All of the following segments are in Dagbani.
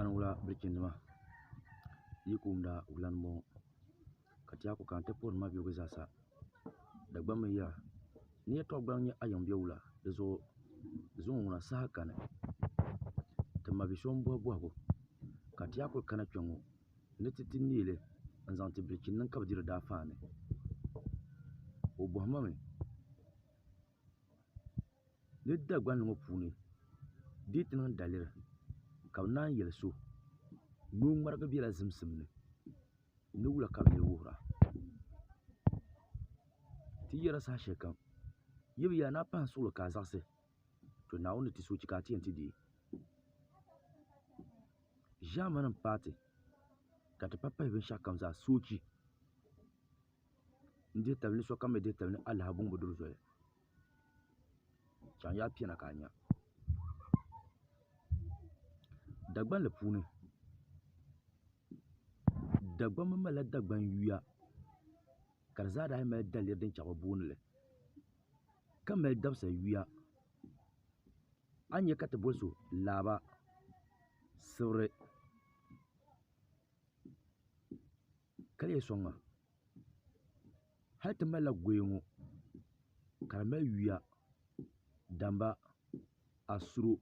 Aniwula bilichindima yi ku wumda wula n boŋo ka ti yaa ku kana ti puhuri mabiyugu zaasa Dagbamb mi yɛra ni yɛltɔɣa gbaliŋ nyɛ a yiŋ bɛ wula di zuɣu zuŋɔ ŋuna saha kani ti mabi so n bohi bohagu ka ti yaa kuli kana kpɛŋŋo ni ti ti neeli n zaŋ ti bilichin nim ka bi diri daafaani o bohamma mi Ni Dagbanli ŋɔ puuni di yi ti niŋ daliri ka bɛ naan yɛli so ni o ŋmarigi bela zimsim ni, ni wula ka bɛ lee wuhira? Ti yɛra saha shɛlikam, yi bi yɛla ni a pahi n suɣili ka a zaɣisi, to Naawuni ni ti soochi ka a ti yɛn ti deei. Ʒiɛmani m-paai ti ka ti pahi pahi binshɛɣukam zaa soochi n-dihi tabili ni sokam mi dihi tabili ni alaha buŋ bi duri zoli. Chaŋ yaa piɛna ka a nya. Dagbanli puuni Dagbamba malila Dagban yuya ka di zaa daa mali daliri din chɛ ka bi booni li ka mali dabisa yuya a ni nya ka ti boli so laaba sibiri ka lee sɔŋ ma Hali ti malila goya ŋɔ ka di mali yuya damba asuro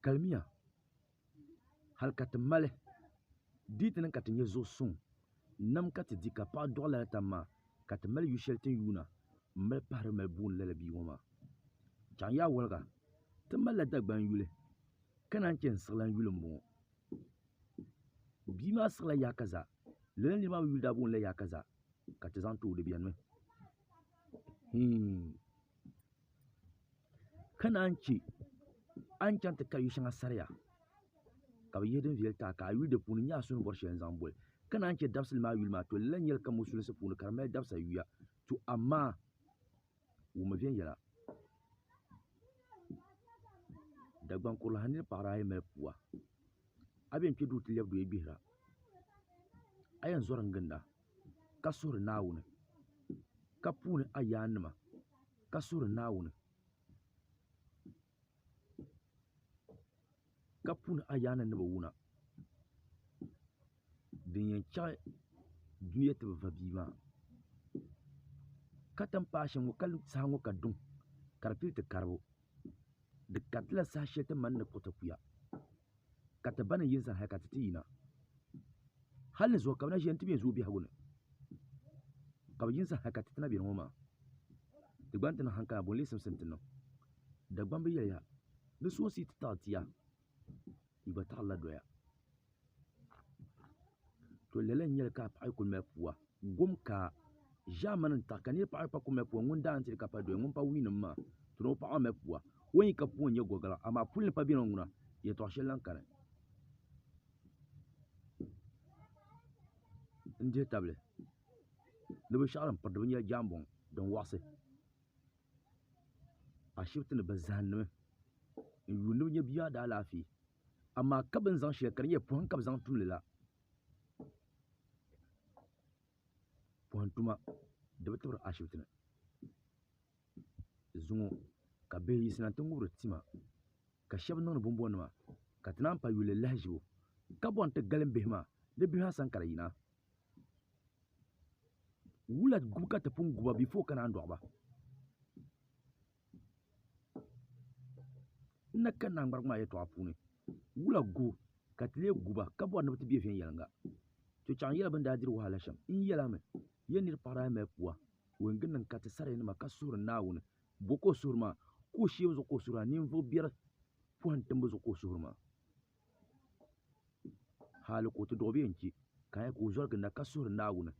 kalimiya hali ka ti mali di yi ti niŋ ka ti nya zuɣu suŋ nam ka ti di ka paɣa dɔɣi lala tam maa ka ti mali yu shɛli ti ni yuuna m-mali pahiri mali booni lala bia ŋɔ maa. Chaŋ yaa waliga ti malila Dagbaŋ yuli ka naan che n-siɣilan yuli m-bɔŋɔ. Bia maa siɣila yaakaza lala niriba maa mi yuli daa booni la yaakaza ka ti zaŋ ti o di benimi hii ka naan che a ni chaŋ ti kali yu shɛŋa sariya ka bi yihi din viɛli ti a ka a yuli di puuni n-nyɛ a suhu ni bɔri shɛli n-zaŋ boli ka naan che dabisili maa yuli maa to lala n-nyɛli ka musulinsi puuni ka di mali dabisa yuya to amaa wummi viɛnyɛla Dagbaŋ kurili ha niri paɣiri a yi mali pua a bɛn kpe duu ti lɛbi doya gbihira a yɛn zɔri n-ginda ka suhiri Naawuni ka puuni a yaannima ka suhiri Naawuni ka puuni a yaannim ni bi wuna din yɛn chaɣi dunia ti bi va bia maa ka ti ni paai shɛm ŋɔ ka saha ŋɔ ka duŋ ka di pili ti karibu Di karitila saha shɛli ti mani ni kpuɣi ti kuya, ka ti ba ni yi n-sani hal ka ti ti yina. Hal ni zuɣu ka bɛ na ʒiya nti be n zuɣu biɛhigu ni, ka bɛ yi n-sani hal ka ti ti na be ni ŋɔ maa. Di gba ni ti niŋ haŋkali, bɔ n-lee simsi ni ti niŋ? Dagbamba yɛliya, Ni soonsi yi ti taɣi tia, yi gba taɣirila doya. To lala n-nyɛli ka a paɣa yi kuli mali pua, gom ka ʒiɛmani n-taɣi ka nir paɣa yi pa kuli mali pua ŋun daa n-ti di ka pa doya ŋun pa wiinim maa to ni o paɣa maa mali pua o ni yi ka pua n-nyɛ gɔgaliga amaa puli ni pa beni ŋɔ ŋuna yɛtɔɣ shɛli lan kani n-dihi tabili ni binshɛɣu din piri di bi nyɛla jaambɔŋ din waɣisi ashibiti ni bɛ zahindimi n-yuuni ni bɛ nya bia maa daalaafee amaa ka bɛ ni zaŋ shɛli ka di nyɛla pɔhim ka bɛ zaŋ tum li la pɔhim tuma di bi tibiri ashibiti ni zuŋɔ ka bihi yiɣisina nti ŋubiri tima ka shɛba niŋdi bumbɔnima ka ti naan pa yuli lahiʒibu ka bɔri ni ti galim bihi maa ni bihi maa sani ka di yina wula gubu ka ti pun guba before ka naan dɔɣi ba N na kani naŋgbarigu maa yɛltɔɣa puuni, wula go ka ti lee gu ba ka bɔri ni bɛ ti be viɛnyɛliŋga? To chaŋ yɛla bɛ ni daa diri wahala shɛm. N yɛl a mi, ya nir paɣ daa mali pua, o yɛn gindi n-kariti sariyanima ka suhiri Naawuni. Bɔ ka o suhiri maa? Ka o sheebu zuɣu ka o suhiri maa, ninvuɣ biɛri pɔhim timbu zuɣu ka o suhiri maa. Hali ka o ti dɔɣi o bee n-chɛ ka a nya ka o zɔri ginda ka suhiri Naawuni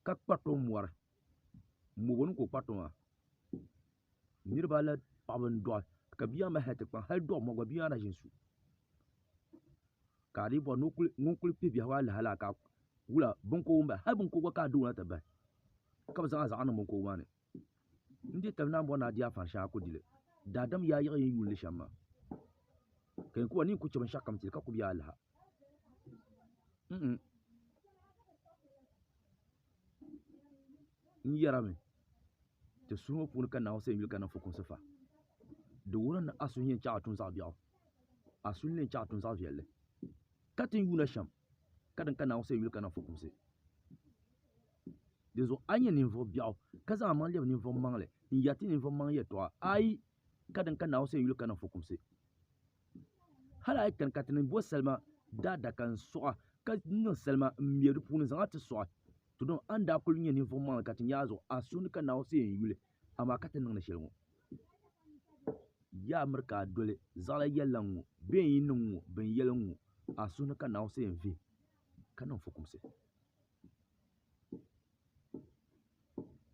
ka kpariti o mɔri. Mɔbo ni ka o kpariti o maa. Niriba ala paɣaba n-dɔɣi ka bia maa mali hali ti kpaŋ hali dɔɣi mɔ gba bia maa na ʒi n-su ka a dii bɔri ni ŋun kuli kpi biɛhigu alaha laa ka wula biŋkɔbigu m-bala hali biŋkɔbigu gba ka a di o na ti bahi ka bɛ zaŋ a zaɣa niŋ biŋkɔbigu maa ni. N di tabi naan bɔri ni a di anfaani shɛŋa a ku di li. Daadam yaa yiɣi yi yuuni li shɛm maa ka yɛn ku bɔri ni yi ku chɛ binshɛɣukam ti li ka ku be alaha. N yɛrimi, ti suhu ŋɔ puuni ka Naawuni sayi yuli ka niŋ fukumsi fa. Di wuhiri ni a suhu yɛn chaɣ a tum zaɣ biɛɣu. A suhu ni yɛn chaɣ a tum zaɣ viɛlli, ka ti ni yuuna shɛm, ka din ka Naawuni sayi yuli ka niŋ fukumsi. Dinzuɣu a nyɛ ninvuɣ biɛɣu, ka zaŋ amaŋ lɛbi ninvuɣ maŋli n-yɛri ti ninvuɣ maŋ yɛtɔɣa, aai, ka din ka Naawuni sayi yuli ka niŋ fukumsi. Hal a yi kani ka ti ni bo salima daadaka n-sɔɣ a, ka niŋ salima m-me di puuni n-zaŋ a ti sɔɣi, to dama a ni daa kul nyɛ ninvuɣ maŋli ka ti nya a zuɣu, a suhu ni ka Naawuni sayi n-yuli, amaa ka ti niŋdi shɛli ŋɔ. Yaa miri ka a doli zaɣila yɛlila ŋ-ŋɔ bee n-yi niŋ ŋ-ŋɔ bɛ ni yɛli ŋ-ŋɔ, a suhu ni ka Naawuni sa yɛn vihi ka niŋ fukumsi.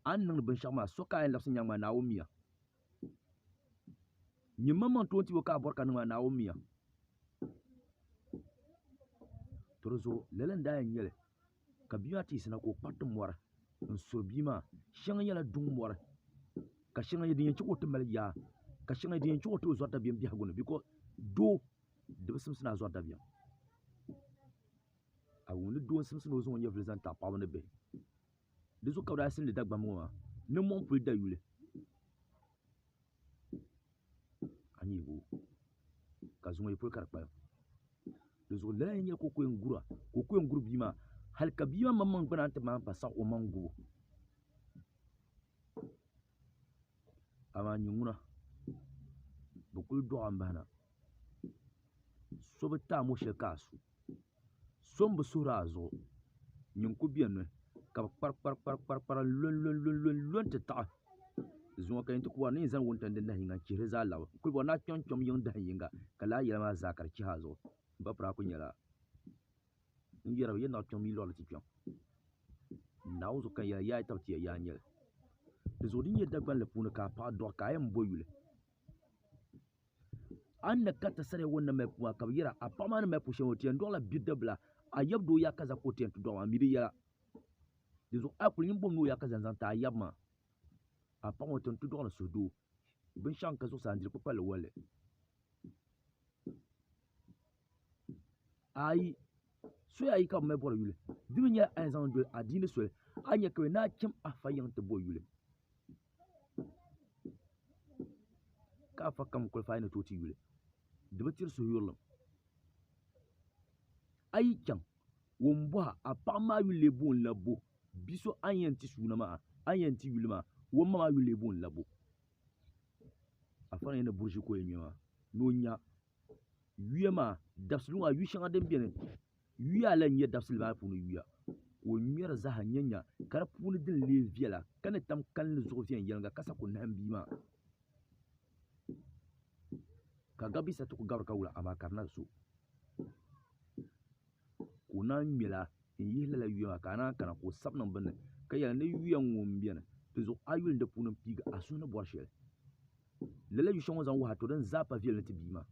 A ni niŋdi binshɛɣu maa, so ka a yɛn labisi nyaŋ maa, Naawuni miya. Nyin maŋmaŋ toon tibo ka a bɔri ka niŋ maa, Naawuni miya. To di zuɣu lala n-daa yɛn nyɛ li. Ka bia maa ti yiɣisina ka o kpariti mɔri n-suri bia maa. Shɛŋa nyɛla duŋ mɔri ka shɛŋa nyɛ din yɛn chɛ ka o ti mali yaa ka shɛŋa nyɛ din yɛn chɛ ka o ti zɔri dabiɛm biɛhigu ni bikos doo di bi simsi ni a zɔri dabiɛm. A wum ni doo n-simsi ni o zaŋ o nyɛvili zaŋ taɣi paɣaba ni bihi. Di zuɣu ka bɛ daa simdi Dagbamba ŋɔ maa ni mɔŋ puli dayuli. A ni yi bo ka zuŋɔ yi polo ka di kpalim. Di zuɣu lala n-nyɛ ka o ku yɛn gura ka o ku yɛn guri bia maa hali ka bia maa maŋmaŋ gba naan ti maan pa saɣi o maŋ gubu. Amaa nyɛ ŋuna bɛ kuli dɔɣi a m-bahi na. So bi ti a mo shɛli ka a su. So m-bi suhiri a zuɣu. Nyin ku beni mi ka bɛ kparikparikparikpari n-lɔnlɔnlɔnlɔ nti taɣi. Zuŋɔ ka yi ti ku bɔri ni yi zani wuntaŋ din dahin yiŋga n-chihiri li zaa labi. N kul bɔri ni a kpiɔŋ kpiɔŋ yiŋ dahin yiŋga ka lala yɛla maa zaa ka di chihi a zuɣu. M ba piri a ku nyɛla n yɛra bi yɛn naɣ kpiɔŋ mi lɔri li ti kpiɔŋ. Naawuni zuɣu ka n yɛla yaa yi tab ti ya yaa n-nyɛ li. Di zuɣu din nyɛ Dagbanli puuni ka a paɣa dɔɣi ka a yɛn bo yuli. A ni na kariti sariya ŋɔ ni mali puu maa ka bɛ yɛra a paɣa maa ni mali pu shɛli ŋɔ o ti yɛn dɔɣila bidibila a yab doo yaa kaza ka o ti yɛn ti dɔɣi maa mi di yɛla. Di zuɣu a kuli nyin bom ni o yaa kaza n-zaŋ ti a yab maa a paɣa ŋɔ ti ni ti dɔɣi ni suhudoo binshɛɣu n-ka zuɣusaa n-diri kpukpalli wolli. Ayi soya ayi ka bɛ mali bɔri yuli di mi nyɛla a yɛn zaŋ doli adiini soli a ni nya ka bɛ ni a cham afa yiŋ ti bo yuli. Ka afa kam qualify ni tooi ti yuli di bi tiri suhuyurilim. A yi chaŋ ŋun bɔha a paɣa maa yuli lee booni la bo? Bi so a ni yɛn ti suuna maa, a ni yɛn ti yuli maa, o ma maa yuli lee booni la bo? Afa ni yɛn ni buri ʒi ka o yɛn ŋme maa ni o nya yuya maa dabisili ŋɔ yu shɛŋa din beni yuya la n-nyɛ dabisili maa puuni yuya ka o ŋmɛri zaaha nya-nya ka di puuni din lee viɛla ka ni tam kalinli zuɣu viɛnyɛliŋga ka sa ku nahim bia maa ka gabisa ti ku gabiri ka wula amaa ka di na so ka o naan ŋme la n-yihi lala yuya maa ka a naan kana ka o sabi niŋ bini ni ka yɛli ni yuya ŋ-ŋɔ m-beni di zuɣu a yuli di puuni m-piigi a suhu ni bɔri shɛli. Lala yu shɛŋa o zaŋ wuhi a to din zaa pa viɛli ni ti bia maa.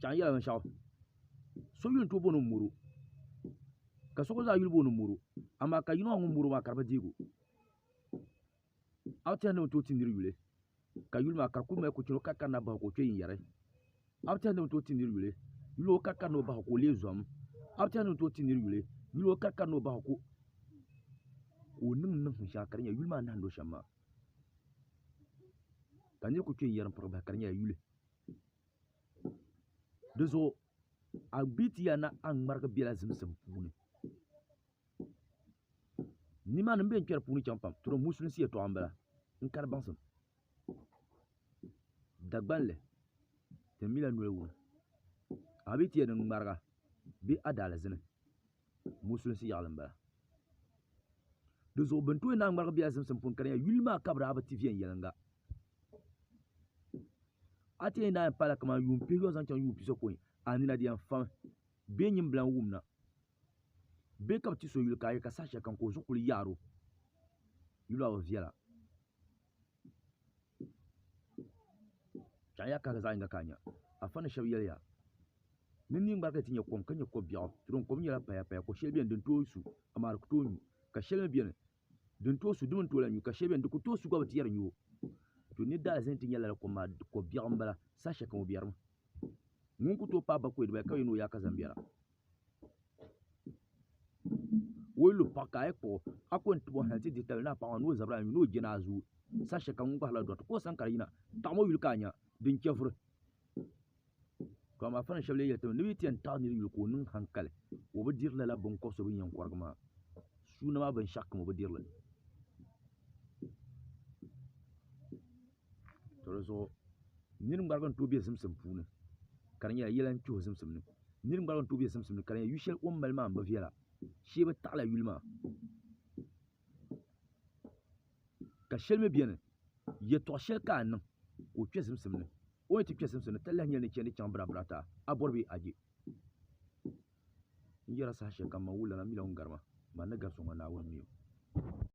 Chɛɣu n yɛla binshɛɣu so yuli n tooi booni moro ka so gba zaa yuli booni moro amaa ka yino maa ŋun moro maa ka di bi deego a bi tɛha ni o tooi ti niri yuli ka yuli maa ka di kuli mali ku chɛno ka karina bahi ka o kpɛ yinyɛri a bi tɛha ni o tooi ti niri yuli yuli o ka karina o bahi ka o leei zom a bi tɛha ni o tooi ti niri yuli yuli o ka karina o bahi ka o niŋ niŋ shɛŋa ka di nyɛ yuli maa nahandi o shɛm maa ka niri ku kpɛ n-yɛri m-pirigi bahi ka di nyɛla yuli di zuɣu a bi ti ya ni a ŋmarigi bela zimsim puuni nimaani m be n-kpɛri puuni chaŋ pam tɔ musulinsi yɛltɔɣa m-bala n kari baŋsim Dagbanli ti mila noli wuni a bi ti yɛn ni ŋmariga bee a daalizini musulinsi yaɣali n bala di zuɣu bin tooi naan ŋmarigi bela zimsim puuni ka di nyɛla yuli maa ka bi daa bi ti viɛnyɛlinga a ti yɛn naan pala kamani yuun pihiyɔbu zaŋ chaŋ yuun pisopɔin a nina di yɛn fami bee nyin bi lan wumna bee ka bi ti so yuli ka a yɛ ka saha shɛli kam ka o zuɣu kuli yaaro yuli maa bi viɛla Chaŋ ya kahigi zaɣ yinga ka a nya. Afa ni shɛba yɛliya ni n ni ŋmarigi ti nya kom ka nya ko biɛɣu, ti din kom nyɛla payapaya, ko shɛli beni din tooi su amaa di ku tooi nyu, ka shɛli mi beni din tooi su di mi ni tooi lahi nyu, ka shɛli beni di ku tooi su gba bi ti yɛri nyu o. To ni daa zani ti nya lala kom maa, ko biɛɣu m-bala, saha shɛli kam o biɛrimi. Ŋun ku tooi paai bakɔi dibayi ka yɛn ni o yaa ka zani biɛra. O yi lu paɣa ka a yi kpuɣi o, a ku yɛn tib o hal nti dihi tabili ni a paɣa maa ni o zabiri a nyu ni o je ni a zooi. Saha shɛli kam ŋun gbahirila dɔriti ka o sani ka di yina. Taɣim o yuli ka a nya din chɛvuri. To amaa fana shɛba lee yɛli ti mi ni bɛ yi ti yɛn taɣi nir yuli ka o niŋ hankali, o bi diri lala biŋkɔb so bɛ ni yɛn kɔrigi maa. Suuna maa binshɛɣukam o bi diri li. To di zuɣu nir ŋmarigi n-tooi be zimsim puuni ka di nyɛla yɛla n-kpe o zimsim ni. Nir ŋmarigi n-tooi be zimsim ni ka di nyɛla yu shɛli o ni mali maa m-bi viɛla, shee bi taɣila yuli maa. Ka shɛli mi beni, yɛtɔɣ shɛli ka a niŋ ka o kpe zimsim ni. O ni ti kpe zimsim ni, talahi nyɛli ni chandi chaŋ birabira ti a, a bɔri bee a je. N yɛra saha shɛlikam, man wulana mila ŋun gari ma, man ni gari so ŋɔ Naawuni m-mi o.